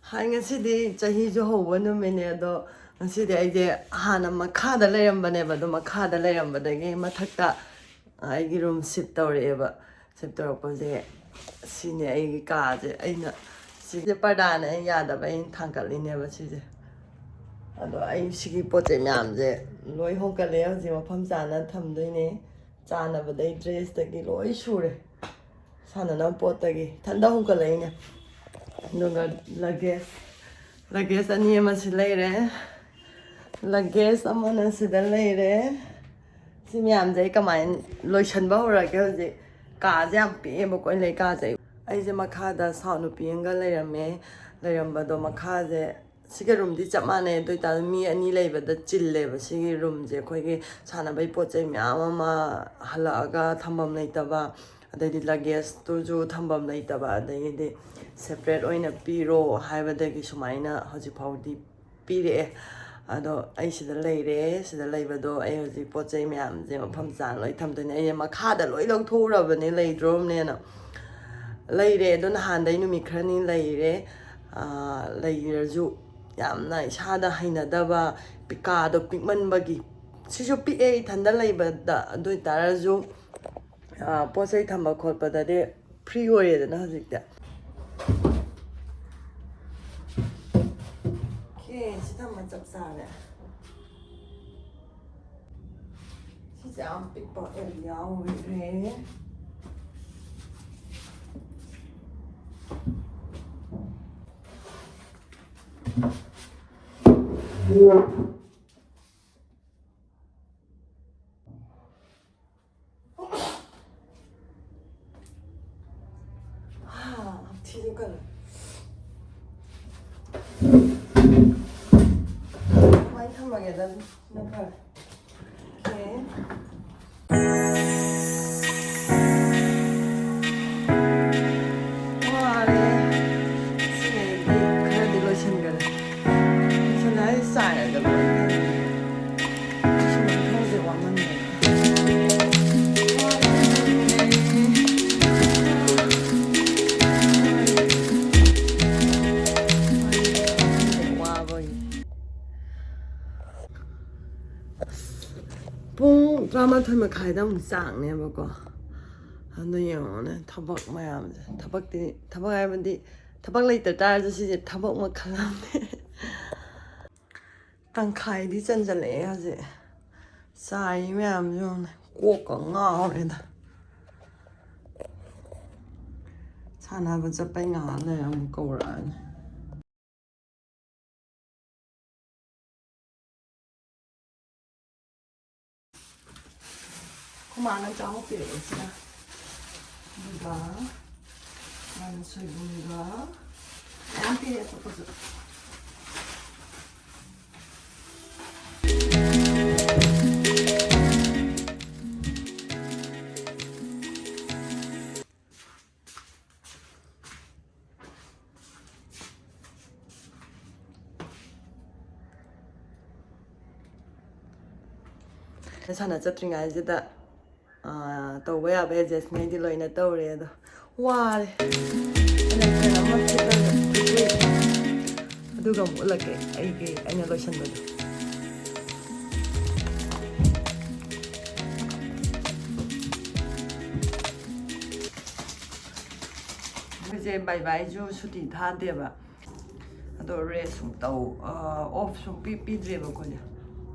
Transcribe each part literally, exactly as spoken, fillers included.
ꯍꯥꯏ, ꯉꯁꯤꯗꯤ ꯆꯍꯤꯁꯨ ꯍꯧꯕ ꯅꯨꯃꯤꯠꯅꯦ, ꯑꯗꯣ ꯉꯁꯤꯗꯤ ꯑꯩꯁꯦ ꯍꯥꯟꯅ ꯃꯈꯥꯗ ꯂꯩꯔꯝꯕꯅꯦꯕ, ꯑꯗꯣ ꯃꯈꯥꯗ ꯂꯩꯔꯝꯕꯗꯒꯤ ꯃꯊꯛꯇ ꯑꯩꯒꯤ ꯔꯨꯝ ꯁꯤꯞ ꯇꯧꯔꯛꯑꯦꯕ꯫ ꯁꯤꯞ ꯇꯧꯔꯛꯄꯁꯦ ꯁꯤꯅꯦ ꯑꯩꯒꯤ ꯀꯥꯁꯦ꯫ ꯑꯩꯅ ꯁꯤꯁꯦ ꯄꯔꯗꯥꯅ ꯑꯩ ꯌꯥꯗꯕ, ꯑꯩꯅ ꯊꯥꯡꯒꯠꯂꯤꯅꯦꯕ ꯁꯤꯁꯦ꯫ ꯑꯗꯣ ꯑꯩ ꯁꯤꯒꯤ ꯄꯣꯠ ꯆꯩ ꯃꯌꯥꯝꯁꯦ ꯂꯣꯏ ꯍꯣꯡꯀꯠꯂꯦ, ꯍꯧꯖꯤꯛ ꯃꯐꯝ ꯆꯥꯅ ꯊꯝꯗꯣꯏꯅꯦ꯫ ꯆꯥꯅꯕꯗꯩ ꯗ꯭ꯔꯦꯁꯇꯒꯤ ꯂꯣꯏ ꯁꯨꯔꯦ, ꯁꯥꯟꯅꯅꯕ ꯄꯣꯠꯇꯒꯤ ꯏꯊꯟꯗ ꯍꯣꯡꯀꯠꯂꯛꯏꯅꯦ꯫ ꯑꯗꯨꯒ ꯂꯒꯦꯖ, ꯂꯒꯦꯖ ꯑꯅꯤ ꯑꯃꯁꯤ ꯂꯩꯔꯦ, ꯂꯒꯦꯖ ꯑꯃꯅ ꯁꯤꯗ ꯂꯩꯔꯦ꯫ ꯁꯤ ꯃꯌꯥꯝꯁꯦ ꯑꯩ ꯀꯃꯥꯏꯅ ꯂꯣꯏꯁꯟꯕ ꯍꯧꯔꯒꯦ? ꯍꯧꯖꯤꯛ ꯀꯥꯁꯦ ꯌꯥꯝ ꯄꯤꯛꯑꯦꯕꯀꯣ, ꯑꯩ ꯂꯩ ꯀꯥꯁꯦ꯫ ꯑꯩꯁꯦ ꯃꯈꯥꯗ ꯁꯥꯎ ꯅꯨꯄꯤ ꯑꯃꯒ ꯂꯩꯔꯝꯃꯦ꯫ ꯂꯩꯔꯝꯕꯗꯣ ꯃꯈꯥꯁꯦ ꯁꯤꯒ ꯔꯨꯝꯗꯤ ꯆꯞ ꯃꯥꯟꯅꯩ, ꯑꯗꯨ ꯑꯣꯏꯇꯥꯔꯁꯨ ꯃꯤ ꯑꯅꯤ ꯂꯩꯕꯗ ꯆꯤꯜꯂꯦꯕ ꯁꯤꯒꯤ ꯔꯨꯝꯁꯦ꯫ ꯑꯩꯈꯣꯏꯒꯤ ꯁꯥꯟꯅꯕꯩ ꯄꯣꯠ ꯆꯩ ꯃꯌꯥꯝ ꯑꯃ ꯍꯜꯂꯛꯑꯒ ꯊꯝꯐꯝ ꯂꯩꯇꯕ, ꯑꯗꯩꯗꯤ ꯂꯒꯦꯖꯇꯨꯁꯨ ꯊꯝꯐꯝ ꯂꯩꯇꯕ, ꯑꯗꯒꯤꯗꯤ ꯁꯦꯄꯔꯦꯠ ꯑꯣꯏꯅ ꯄꯤꯔꯣ ꯍꯥꯏꯕꯗꯒꯤ ꯁꯨꯃꯥꯏꯅ ꯍꯧꯖꯤꯛ ꯐꯥꯎꯗꯤ ꯄꯤꯔꯛꯑꯦ꯫ ꯑꯗꯣ ꯑꯩ ꯁꯤꯗ ꯂꯩꯔꯦ꯫ ꯁꯤꯗ ꯂꯩꯕꯗꯣ ꯑꯩ ꯍꯧꯖꯤꯛ ꯄꯣꯠ ꯆꯩ ꯃꯌꯥꯝꯁꯦ ꯃꯐꯝ ꯆꯥꯅ ꯂꯣꯏ ꯊꯝꯗꯣꯏꯅꯦ꯫ ꯑꯩꯁꯦ ꯃꯈꯥꯗ ꯂꯣꯏ ꯂꯧꯊꯣꯛꯎꯔꯕꯅꯦ, ꯂꯩꯗ꯭ꯔꯣꯕꯅꯦꯅ꯫ ꯂꯩꯔꯦ꯫ ꯑꯗꯣ ꯅꯍꯥꯟꯗꯩ ꯅꯨꯃꯤꯠ ꯈꯔꯅꯤ ꯂꯩꯔꯦ꯫ ꯑꯥ, ꯂꯩꯔꯁꯨ ꯌꯥꯝꯅ ꯏꯁꯥꯗ ꯍꯩꯅꯗꯕ, ꯀꯥꯗꯣ ꯄꯤꯛꯃꯟꯕꯒꯤ꯫ ꯁꯤꯁꯨ ꯄꯤꯛꯑꯦ ꯏꯊꯟꯗ ꯂꯩꯕꯗ, ꯑꯗꯨ ꯑꯣꯏꯇꯥꯔꯁꯨ, ꯑꯥ, ꯄꯣꯠ ꯆꯩ ꯊꯝꯕ ꯈꯣꯠꯄꯗꯗꯤ ꯐ꯭ꯔꯤ ꯑꯣꯏꯔꯦꯗꯅ ꯍꯧꯖꯤꯛꯇꯤ꯫ ꯑꯣꯀꯦ, ꯁꯤ ꯊꯝꯕ ꯆꯞ ꯆꯥꯔꯦ꯫ ꯁꯤꯁꯦ ꯌꯥꯝ ꯄꯤꯛꯄ ꯑꯦꯔꯤꯌꯥ ꯑꯣꯏꯔꯦ꯫ ꯍꯥ, ꯍꯛꯊꯤꯗꯣ ꯀꯜꯂꯦ꯫ ꯀꯃꯥꯏꯅ ꯊꯝꯃꯒꯦꯗ? ꯁꯤꯅ ꯐꯔꯦ꯫ ꯑꯣꯀꯦ꯫ ꯋꯥꯔꯦ꯫ ꯁꯤꯉꯩꯗꯤ ꯈꯔꯗꯤ ꯂꯣꯏꯁꯤꯟꯈꯔꯦ꯫ ꯂꯣꯏꯁꯤꯟ ꯍꯥꯏ ꯆꯥꯏꯔꯒ ꯂꯣꯏꯔꯦ꯫ ꯇꯔꯥꯃꯥꯊꯣꯏ ꯃꯈꯥꯏꯗ ꯑꯃꯨꯛ ꯆꯥꯛꯅꯦꯕꯀꯣ꯫ ꯑꯗꯨ ꯌꯦꯡꯉꯣꯅꯦ, ꯊꯕꯛ ꯃꯌꯥꯝꯁꯦ꯫ ꯊꯕꯛꯇꯤ, ꯊꯕꯛ ꯍꯥꯏꯕꯗꯤ ꯊꯕꯛ ꯂꯩꯇ ꯇꯥꯔꯁꯨ ꯁꯤꯁꯦ ꯊꯕꯛ ꯃꯈꯜ ꯑꯃꯅꯦ꯫ ꯇꯪꯈꯥꯏꯗꯤ ꯆꯟꯁꯤꯜꯂꯛꯑꯦ ꯍꯧꯖꯤꯛ꯫ ꯆꯥꯏ ꯃꯌꯥꯝꯁꯦ ꯌꯦꯡꯉꯣꯅꯦ꯫ ꯀꯣꯛꯀ ꯉꯥꯎꯔꯦꯗ꯫ ꯁꯥꯟꯅꯕ ꯆꯠꯄꯩ ꯉꯥꯏꯍꯥꯛ ꯂꯩꯔ ꯑꯃꯨꯛ ꯀꯧꯔꯛꯑꯅꯤ꯫ ꯑꯩꯈꯣꯏ ꯃꯥꯅ ꯆꯥꯃꯨꯛ ꯄꯤꯔꯛꯑꯦ ꯁꯤꯅ꯫ ꯑꯗꯨꯒ ꯃꯥꯅ ꯁꯣꯏꯕꯨꯝꯒ ꯃꯌꯥꯝ ꯄꯤꯔꯛꯑꯦ ꯑꯇꯣꯞꯄꯁꯨ꯫ ꯁꯥꯟꯅ ꯆꯠꯇ꯭ꯔꯤꯉꯩꯁꯤꯗ, ꯑꯥ, ꯇꯧꯕ ꯌꯥꯕ adjustmentꯗꯤ ꯂꯣꯏꯅ ꯇꯧꯔꯦ, ꯑꯗꯣ ꯋꯥꯔꯦ꯫ ꯑꯩꯅ ꯐꯦꯟ ꯑꯃ ꯊꯦꯠꯂꯒ ꯑꯗꯨꯒ ꯑꯃꯨꯛ ꯎꯠꯂꯛꯀꯦ ꯑꯩꯒꯤ, ꯑꯩꯅ ꯂꯣꯏꯁꯟꯕꯗꯣ꯫ ꯑꯩꯈꯣꯏꯁꯦ ꯕꯥꯏ ꯕꯥꯏꯁꯨ ꯁꯨꯇꯤ ꯊꯥꯗꯦꯕ, ꯑꯗꯣ rest ꯁꯨꯝ ꯇꯧ, ꯑ, off ꯁꯨꯝ ꯄꯤ-, ꯄꯤꯗ꯭ꯔꯦꯕ ꯑꯩꯈꯣꯏꯁꯦ꯫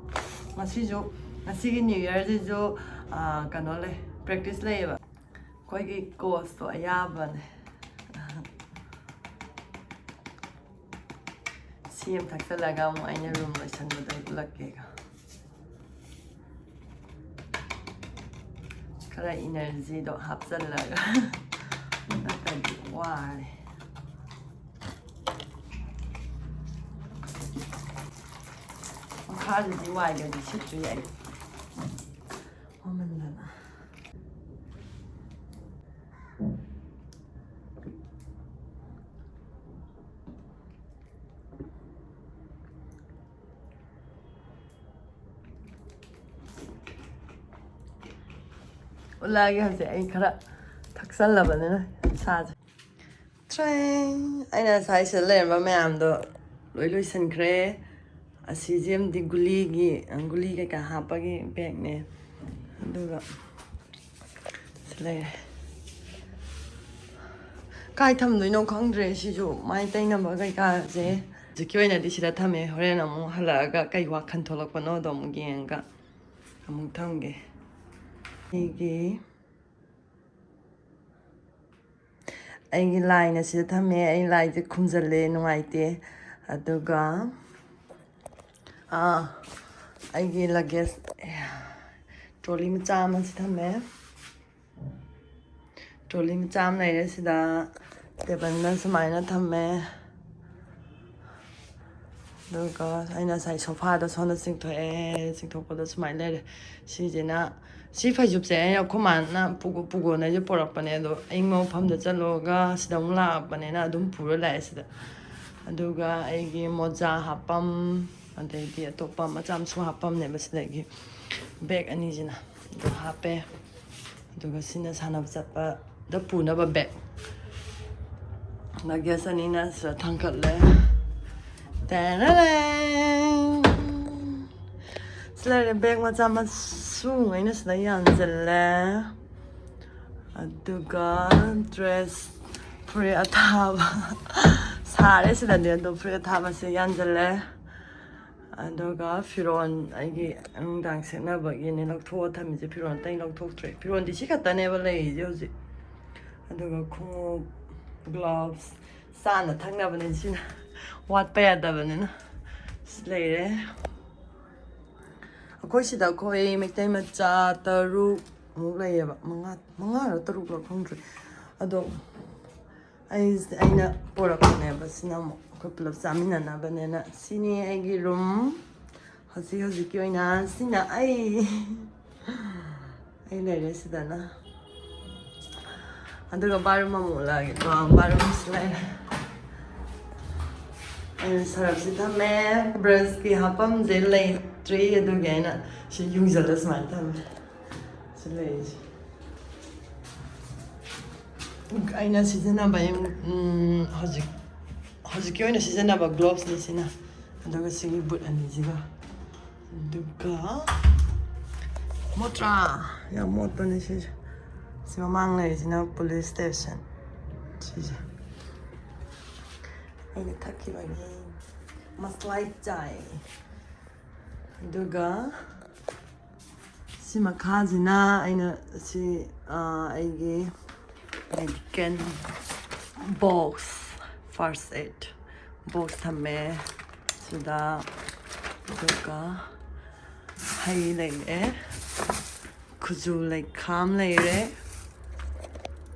ꯉꯁꯤꯁꯨ, ꯉꯁꯤꯒꯤ New Yearꯁꯤꯁꯨ, ꯑ, ꯀꯩꯅꯣ ꯂꯩ, practice ꯂꯩꯌꯦꯕ꯫ ꯑꯩꯈꯣꯏꯒꯤ coachꯇꯣ ꯑꯌꯥꯕꯅꯦ꯫ ꯁꯤ ꯑꯃ ꯊꯛꯆꯜꯂꯒ ꯑꯃꯨꯛ ꯑꯩꯅ room ꯂꯣꯏꯁꯟꯕꯗꯣ ꯎꯠꯂꯛꯀꯦꯒ꯫ ꯈꯔ energyꯗꯣ ꯍꯥꯞꯆꯜꯂꯒ꯫ ꯅꯠꯇ꯭ꯔꯗꯤ ꯋꯥꯔꯦ꯫ ꯃꯈꯥꯗꯗꯤ ꯋꯥꯏꯒꯗꯤ ꯁꯤꯠꯇ꯭ꯔꯤ ꯑꯩ꯫ ꯋꯥꯃꯟꯗꯅ꯫ ꯎꯠꯂꯛꯑꯒꯦ ꯍꯧꯖꯤꯛ ꯑꯩ ꯈꯔ ꯊꯛꯆꯜꯂꯕꯅꯤꯅ ꯏꯁꯥꯁꯦ꯫ ꯇ꯭ꯔꯦꯡ! ꯑꯩꯅ ꯉꯁꯥꯏ ꯁꯤꯗ ꯂꯩꯔꯝꯕ ꯃꯌꯥꯝꯗꯣ ꯂꯣꯏ ꯂꯣꯏꯁꯤꯟꯈ꯭ꯔꯦ꯫ ꯑꯁꯤꯁꯤꯃꯗꯤ ꯒꯨꯂꯤꯒꯤ, ꯒꯨꯂꯤ ꯀꯩꯀꯥ ꯍꯥꯞꯄꯒꯤ bagꯅꯦ꯫ ꯑꯗꯨꯒ ꯁꯤ ꯂꯩꯔꯦ꯫ ꯀꯥꯏ ꯊꯝꯗꯣꯏꯅꯣ ꯈꯪꯗ꯭ꯔꯦ꯫ ꯁꯤꯁꯨ ꯃꯥꯏ ꯇꯩꯅꯕ ꯀꯩꯀꯥꯁꯦ ꯍꯧꯖꯤꯛꯀꯤ ꯑꯣꯏꯅꯗꯤ ꯁꯤꯗ ꯊꯝꯃꯦ꯫ ꯍꯣꯔꯦꯟ ꯑꯃꯨꯛ ꯍꯜꯂꯛꯑꯒ ꯀꯩ ꯋꯥꯈꯜ ꯊꯣꯛꯂꯛꯄꯅꯣꯗꯣ ꯑꯃꯨꯛ ꯌꯦꯡꯉꯒ ꯑꯃꯨꯛ ꯊꯝꯒꯦ꯫ ꯑꯩꯒꯤ ꯑꯩꯒꯤ ꯂꯥꯏꯅ ꯁꯤꯗ ꯊꯝꯃꯦ꯫ ꯑꯩ ꯂꯥꯏꯁꯦ ꯈꯨꯝꯖꯤꯜꯂꯦ, ꯅꯨꯡꯉꯥꯏꯇꯦ꯫ ꯑꯗꯨꯒ ꯑꯥ, ꯑꯩꯒꯤ ꯂꯒꯦꯖ ꯇ꯭ꯔꯣꯂꯤ ꯃꯆꯥ ꯑꯃꯁꯨ ꯊꯝꯃꯦ꯫ ꯇ꯭ꯔꯣꯂꯤ ꯃꯆꯥ ꯑꯃ ꯂꯩꯔꯦ ꯁꯤꯗ꯫ ꯇꯦꯕꯜꯅ ꯁꯨꯃꯥꯏꯅ ꯊꯝꯃꯦ꯫ ꯑꯗꯨꯒ ꯑꯩꯅ ꯉꯁꯥꯏ ꯁꯣꯐꯥꯗ ꯁꯣꯝꯗ ꯆꯤꯡꯊꯣꯛꯑꯦ꯫ ꯆꯤꯡꯊꯣꯛꯄꯗ ꯁꯨꯃꯥꯏꯅ ꯂꯩꯔꯦ꯫ ꯁꯤꯁꯤꯅ, ꯁꯤ ꯐꯩꯖꯨꯞꯁꯦ ꯑꯩꯅ ꯑꯩꯈꯣꯏ ꯃꯥꯅ ꯄꯨꯒꯣ-, ꯄꯨꯒꯣꯅ ꯑꯩꯁꯦ ꯄꯣꯔꯛꯄꯅꯦ꯫ ꯑꯗꯣ ꯑꯏꯪꯕ ꯃꯐꯝꯗ ꯆꯠꯂꯨꯔꯒ ꯁꯤꯗ ꯑꯃꯨꯛ ꯂꯥꯛꯄꯅꯤꯅ ꯑꯗꯨꯝ ꯄꯨꯔ ꯂꯥꯛꯑꯦ ꯁꯤꯗ꯫ ꯑꯗꯨꯒ ꯑꯩꯒꯤ ꯃꯣꯖꯥ ꯍꯥꯞꯄꯝ, ꯑꯗꯩꯗꯤ ꯑꯇꯣꯞꯄ ꯃꯆꯥ ꯃꯁꯨ ꯍꯥꯞꯄꯝꯅꯦꯕ ꯁꯤꯗꯒꯤ ꯕꯦꯒ ꯑꯅꯤꯁꯤꯅ ꯑꯗꯨ ꯍꯥꯞꯄꯦ꯫ ꯑꯗꯨꯒ ꯁꯤꯅ ꯁꯥꯟꯅꯕ ꯆꯠꯄꯗ ꯄꯨꯅꯕ ꯕꯦꯒ꯫ ꯂꯒꯦꯖ ꯑꯅꯤꯅ ꯁꯤꯗ ꯊꯥꯡꯀꯠꯂꯦ꯫ ꯇꯦꯔꯦꯔꯦꯡ! ꯁꯤ ꯂꯩꯔꯦ, ꯕꯦꯒ ꯃꯆꯥ ꯃꯁꯨꯉꯩꯅ ꯁꯤꯗ ꯌꯥꯟꯁꯤꯜꯂꯦ꯫ ꯑꯗꯨꯒ ꯗ꯭ꯔꯦꯁ, ꯐꯨꯔꯤꯠ ꯑꯊꯥꯕ ꯁꯥꯔꯦ ꯁꯤꯗꯗꯤ꯫ ꯑꯗꯣ ꯐꯨꯔꯤꯠ ꯑꯊꯥꯕꯁꯦ ꯌꯥꯟꯁꯤꯜꯂꯦ꯫ ꯑꯗꯨꯒ ꯐꯤꯔꯣꯜ, ꯑꯩꯒꯤ ꯅꯨꯡꯗꯥꯡ ꯁꯦꯠꯅꯕꯒꯤꯅꯦ ꯂꯧꯊꯣꯛꯑ ꯊꯝꯃꯤꯁꯦ꯫ ꯐꯤꯔꯣꯜ ꯑꯇꯩ ꯂꯧꯊꯣꯛꯇ꯭ꯔꯦ꯫ ꯐꯤꯔꯣꯜꯗꯤ ꯁꯤ ꯈꯛꯇꯅꯦꯕ ꯂꯩꯔꯤꯁꯦ ꯍꯧꯖꯤꯛ꯫ ꯑꯗꯨꯒ ꯈꯣꯡꯎꯞ, ꯒ꯭ꯂꯣꯚꯁ, ꯆꯥꯅ ꯊꯛꯅꯕꯅꯦ ꯁꯤꯅ, ꯋꯥꯠꯄ ꯌꯥꯗꯕꯅꯤꯅ꯫ ꯁꯤ ꯂꯩꯔꯦ꯫ ꯑꯩꯈꯣꯏ ꯁꯤꯗ ꯑꯩꯈꯣꯏ ꯃꯩꯇꯩ ꯃꯆꯥ ꯇꯔꯨꯛ ꯃꯨꯛ ꯂꯩꯌꯦꯕ꯫ ꯃꯉꯥ, ꯃꯉꯥꯔ ꯇꯔꯨꯛꯂ ꯈꯪꯗ꯭ꯔꯦ꯫ ꯑꯗꯣ ꯑꯩ, ꯑꯩꯅ ꯄꯣꯔꯛꯄꯅꯦꯕ꯫ ꯁꯤꯅ ꯑꯃꯨꯛ ꯑꯩꯈꯣꯏ ꯄꯨꯂꯞ ꯆꯥꯃꯤꯟꯅꯅꯕꯅꯦꯅ꯫ ꯁꯤꯅꯤ ꯑꯩꯒꯤ ꯔꯨꯝ꯫ ꯍꯧꯖꯤꯛ ꯍꯧꯖꯤꯛꯀꯤ ꯑꯣꯏꯅ ꯁꯤꯅ ꯑꯩ꯫ ꯑꯩ ꯂꯩꯔꯦ ꯁꯤꯗꯅ꯫ ꯑꯗꯨꯒ ꯕꯥꯠꯔꯨꯝ ꯑꯃꯨꯛ ꯎꯠꯂꯛꯑꯒꯦꯀꯣ꯫ ꯕꯥꯠꯔꯨꯝꯁꯤ ꯂꯩꯔꯦ꯫ ꯑꯩꯅ ꯁꯔꯞꯁꯤ ꯊꯝꯃꯦ꯫ ꯕ꯭ꯔꯁꯀꯤ ꯍꯥꯞꯐꯝꯁꯦ ꯂꯩꯇ꯭ꯔꯤ, ꯑꯗꯨꯒꯤ ꯑꯩꯅ ꯁꯤ ꯌꯨꯡꯁꯤꯜꯂ ꯁꯨꯃꯥꯏꯅ ꯊꯝꯃꯦ꯫ ꯁꯤ ꯂꯩꯔꯤꯁꯦ꯫ ꯑꯩꯅ ꯁꯤꯖꯤꯟꯅꯕ, ꯎꯝ, ꯍꯧꯖꯤꯛ, ꯍꯧꯖꯤꯛꯀꯤ ꯑꯣꯏꯅ ꯁꯤꯖꯤꯟꯅꯕ ꯒ꯭ꯂꯣꯚꯁꯅꯤ ꯁꯤꯅ꯫ ꯑꯗꯨꯒ ꯁꯤꯒꯤ ꯕꯨꯠ ꯑꯅꯤꯁꯤꯒ꯫ ꯑꯗꯨꯒ ꯃꯣꯠꯇ꯭ꯔꯥ? ꯌꯥꯝ ꯃꯣꯠꯄꯅꯦ ꯁꯤꯁꯦ꯫ ꯁꯤ ꯃꯃꯥꯡ ꯂꯩꯔꯤꯁꯤꯅ ꯄꯨꯂꯤꯁ ꯁ꯭ꯇꯦꯁꯟ꯫ ꯁꯤꯁꯦ ꯑꯩꯅ ꯊꯛꯈꯤꯕꯒꯤ ꯃꯁꯂꯥꯏ ꯆꯥꯏ꯫ ꯑꯗꯨꯒ ꯁꯤ ꯃꯈꯥꯁꯤꯅ ꯑꯩꯅ ꯁꯤ, ꯑ, ꯑꯩꯒꯤ ꯃꯦꯗꯤꯀꯦꯟ ꯕꯣꯛꯁ, ꯐꯥꯔꯁ ꯑꯦꯗ ꯕꯣꯛꯁ ꯊꯝꯃꯦ ꯁꯤꯗ꯫ ꯑꯗꯨꯒ ꯍꯩ ꯂꯩꯔꯦ, ꯈꯨꯖꯨ ꯂꯩꯈꯥꯝ ꯂꯩꯔꯦ꯫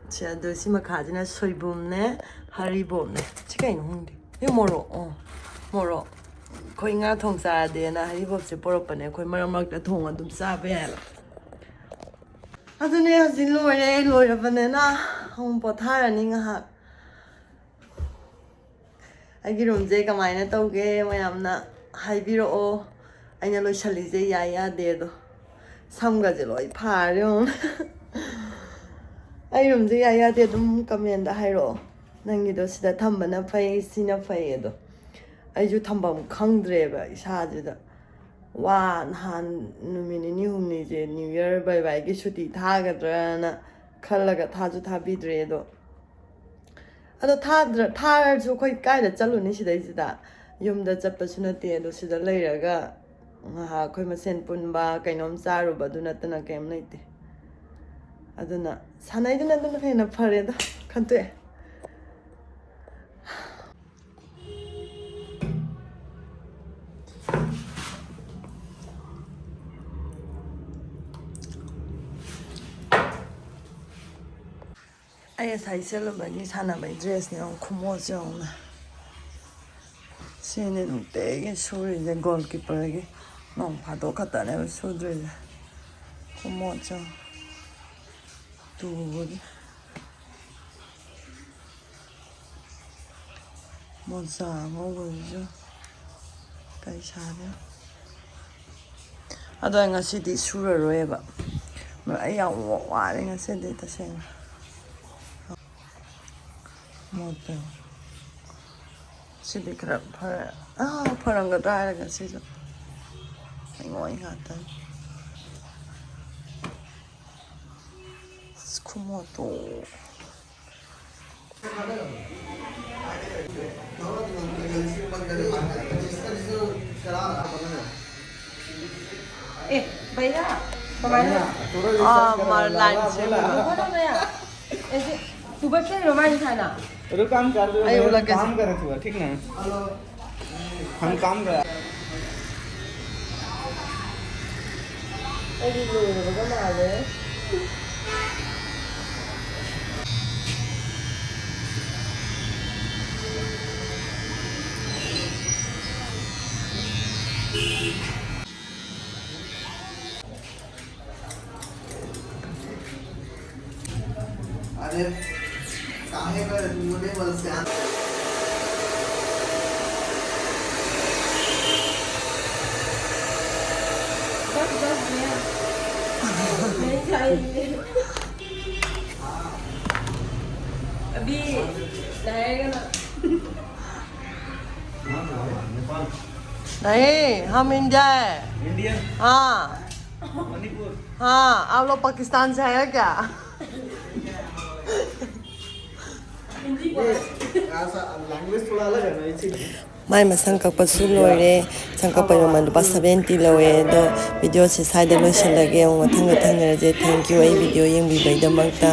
ꯁꯤ, ꯑꯗꯨ ꯁꯤ ꯃꯈꯥꯁꯤꯅ ꯁꯣꯏꯕꯨꯝꯅꯦ, ꯍꯔꯤꯕꯣꯞꯅꯦ꯫ ꯁꯤ ꯀꯩꯅꯣ ꯈꯪꯗꯦ꯫ ꯁꯤ ꯃꯣꯔꯣꯛ, ꯑꯣ, ꯃꯣꯔꯣꯛ꯫ ꯑꯩꯈꯣꯏ ꯉꯥ ꯊꯣꯡ ꯆꯥꯔꯗꯤꯅ ꯍꯔꯤꯕꯣꯞꯁꯦ ꯄꯣꯔꯛꯄꯅꯦ꯫ ꯑꯩꯈꯣꯏ ꯃꯔꯛ ꯃꯔꯛꯇ ꯊꯣꯡ ꯑꯗꯨꯝ ꯆꯥꯕ ꯌꯥꯏꯕ꯫ ꯑꯗꯨꯅꯦ ꯍꯧꯖꯤꯛ ꯂꯣꯏꯔꯦ, ꯂꯣꯏꯔꯕꯅꯤꯅ ꯑꯃꯨꯛ ꯄꯣꯊꯥꯔꯅꯤ ꯉꯥꯏꯍꯥꯛ꯫ ꯑꯩꯒꯤ ꯔꯨꯝꯁꯦ ꯀꯃꯥꯏꯅ ꯇꯧꯒꯦ ꯃꯌꯥꯝꯅ ꯍꯥꯏꯕꯤꯔꯛꯑꯣ꯫ ꯑꯩꯅ ꯂꯣꯏꯁꯜꯂꯤꯁꯦ ꯌꯥꯏ ꯌꯥꯗꯦ ꯑꯗꯣ꯫ ꯁꯝꯒꯁꯦ ꯂꯣꯏ ꯐꯥꯔꯦ ꯌꯦꯡꯉꯣ꯫ ꯑꯩ ꯔꯨꯝꯁꯦ ꯌꯥꯏ ꯌꯥꯗꯦ ꯑꯗꯨꯝ ꯀꯃꯦꯟꯗ ꯍꯥꯏꯔꯛꯑꯣ꯫ ꯅꯪꯒꯤꯗꯣ ꯁꯤꯗ ꯊꯝꯕꯅ ꯐꯩ, ꯁꯤꯅ ꯐꯩ ꯑꯗꯣ꯫ ꯑꯩꯁꯨ ꯊꯝꯐꯝ ꯈꯪꯗ꯭ꯔꯦꯕ ꯏꯁꯥꯁꯤꯗ꯫ ꯋꯥ, ꯅꯍꯥꯟ ꯅꯨꯃꯤꯠ ꯅꯤꯅꯤ ꯍꯨꯝꯅꯤꯁꯦ ꯅ꯭ꯌꯨ ꯌꯔ ꯕꯥꯏ ꯕꯥꯏꯒꯤ ꯁꯨꯇꯤ ꯊꯥꯒꯗ꯭ꯔꯅ ꯈꯜꯂꯒ ꯊꯥꯁꯨ ꯊꯥꯕꯤꯗ꯭ꯔꯦ ꯑꯗꯣ꯫ ꯑꯗꯣ ꯊꯥꯗ꯭ꯔ-, ꯊꯥꯔꯁꯨ ꯑꯩꯈꯣꯏ ꯀꯥꯏꯗ ꯆꯠꯂꯨꯅꯤ ꯁꯤꯗꯩꯁꯤꯗ? ꯌꯨꯝꯗ ꯆꯠꯄꯁꯨ ꯅꯠꯇꯦ꯫ ꯑꯗꯣ ꯁꯤꯗ ꯂꯩꯔꯒ ꯉꯥꯏꯍꯥꯛ ꯑꯩꯈꯣꯏ ꯃꯁꯦꯟ ꯄꯨꯟꯕ, ꯀꯩꯅꯣꯝ ꯆꯥꯔꯨꯕ, ꯑꯗꯨ ꯅꯠꯇꯅ ꯀꯩꯝ ꯂꯩꯇꯦ꯫ ꯑꯗꯨꯅ ꯁꯥꯟꯅꯩꯗꯨꯅ ꯑꯗꯨꯅ ꯍꯦꯟꯅ ꯐꯔꯦꯗ ꯈꯟꯇꯣꯛꯑꯦ꯫ ꯑꯩ ꯉꯁꯥꯏ ꯁꯦꯠꯂꯨꯕꯒꯤ ꯁꯥꯟꯅꯕꯒꯤ ꯗ꯭ꯔꯦꯁꯅꯦ ꯌꯦꯡꯉꯨ, ꯈꯨꯃꯣꯠꯁꯦ ꯌꯦꯡꯉꯨꯅꯦ꯫ ꯁꯤꯅꯤ ꯅꯨꯡꯇꯤꯒꯤ ꯁꯨꯔꯤꯁꯦ, ꯒꯣꯜꯀꯤꯄꯔꯒꯤ꯫ ꯅꯣꯡ ꯐꯥꯗꯣꯛ ꯈꯛꯇꯅꯦꯕ ꯁꯨꯗ꯭ꯔꯤꯁꯦ꯫ ꯈꯨꯃꯣꯠꯁꯦ ꯌꯦꯡꯉꯨ꯫ ꯇꯨꯕꯒꯤ꯫ ꯃꯣꯖꯥ ꯑꯉꯧꯕꯁꯤꯁꯨ ꯀꯩ ꯁꯥꯗꯣꯏꯅꯣ? ꯑꯗꯣ ꯑꯩ ꯉꯁꯤꯗꯤ ꯁꯨꯔꯔꯣꯏꯕ꯫ ꯑꯩ ꯌꯥꯝ ꯋꯥꯔꯦ ꯉꯁꯤꯗꯤ ꯇꯁꯦꯡꯅ꯫ ꯃꯣꯠꯄ ꯌꯦꯡꯉꯣ꯫ ꯁꯤꯗꯤ ꯈꯔ ꯐꯔꯦ꯫ ꯑꯥ, ꯐꯔꯝꯒꯗ꯭ꯔꯥ ꯍꯥꯏꯔꯒ ꯁꯤꯁꯨ ꯂꯩꯉꯣꯏ ꯉꯥꯛꯇꯅꯤ꯫ ꯃꯣꯇꯣ꯫ ए, भैया, ꯀꯃꯥꯏꯅ? ꯑꯥ, ꯃꯥ ꯂꯥꯏꯟ ꯁꯦꯝꯃꯤꯕ꯫ ꯎꯕ ꯅꯪꯅ? ꯑꯦꯁꯦ, ꯇꯨꯕꯠꯁꯦ ꯔꯣꯃꯥꯏꯟ ꯁꯥꯅ꯫ रुक, काम कर रहे हो, अरे, वो लगे। काम करे तू, ठीक ना? हम काम कर। ꯑꯩꯗꯤ ꯂꯣꯏꯔꯕꯒ ꯃꯥꯜꯂꯦ꯫ अरे, काहे का तूने मला स्कॅन बस, बस, भैया। नहीं चाहिए। अभी नहाएगा ना। नहीं, हम इंडिया है। इंडियन? हाँ। मणिपुर? हाँ, आप लोग पाकिस्तान से आया क्या? ꯃꯥꯏ ꯃꯁꯝ ꯀꯛꯄꯁꯨ ꯂꯣꯏꯔꯦ꯫ ꯁꯝ ꯀꯛꯄꯒꯤ ꯃꯃꯜ ꯂꯨꯄꯥ ꯁꯚꯦꯟꯇꯤ ꯂꯧꯋꯦ꯫ ꯑꯗꯣ ꯚꯤꯗꯤꯑꯣꯁꯦ ꯁ꯭ꯋꯥꯏꯗ ꯂꯣꯏꯁꯤꯜꯂꯒꯦ꯫ ꯑꯃꯨꯛ ꯃꯊꯪꯗ ꯊꯦꯡꯅꯔꯁꯦ꯫ Thank you ꯑꯩ ꯚꯤꯗꯤꯑꯣ ꯌꯦꯡꯕꯤꯕꯩꯗꯃꯛꯇ꯫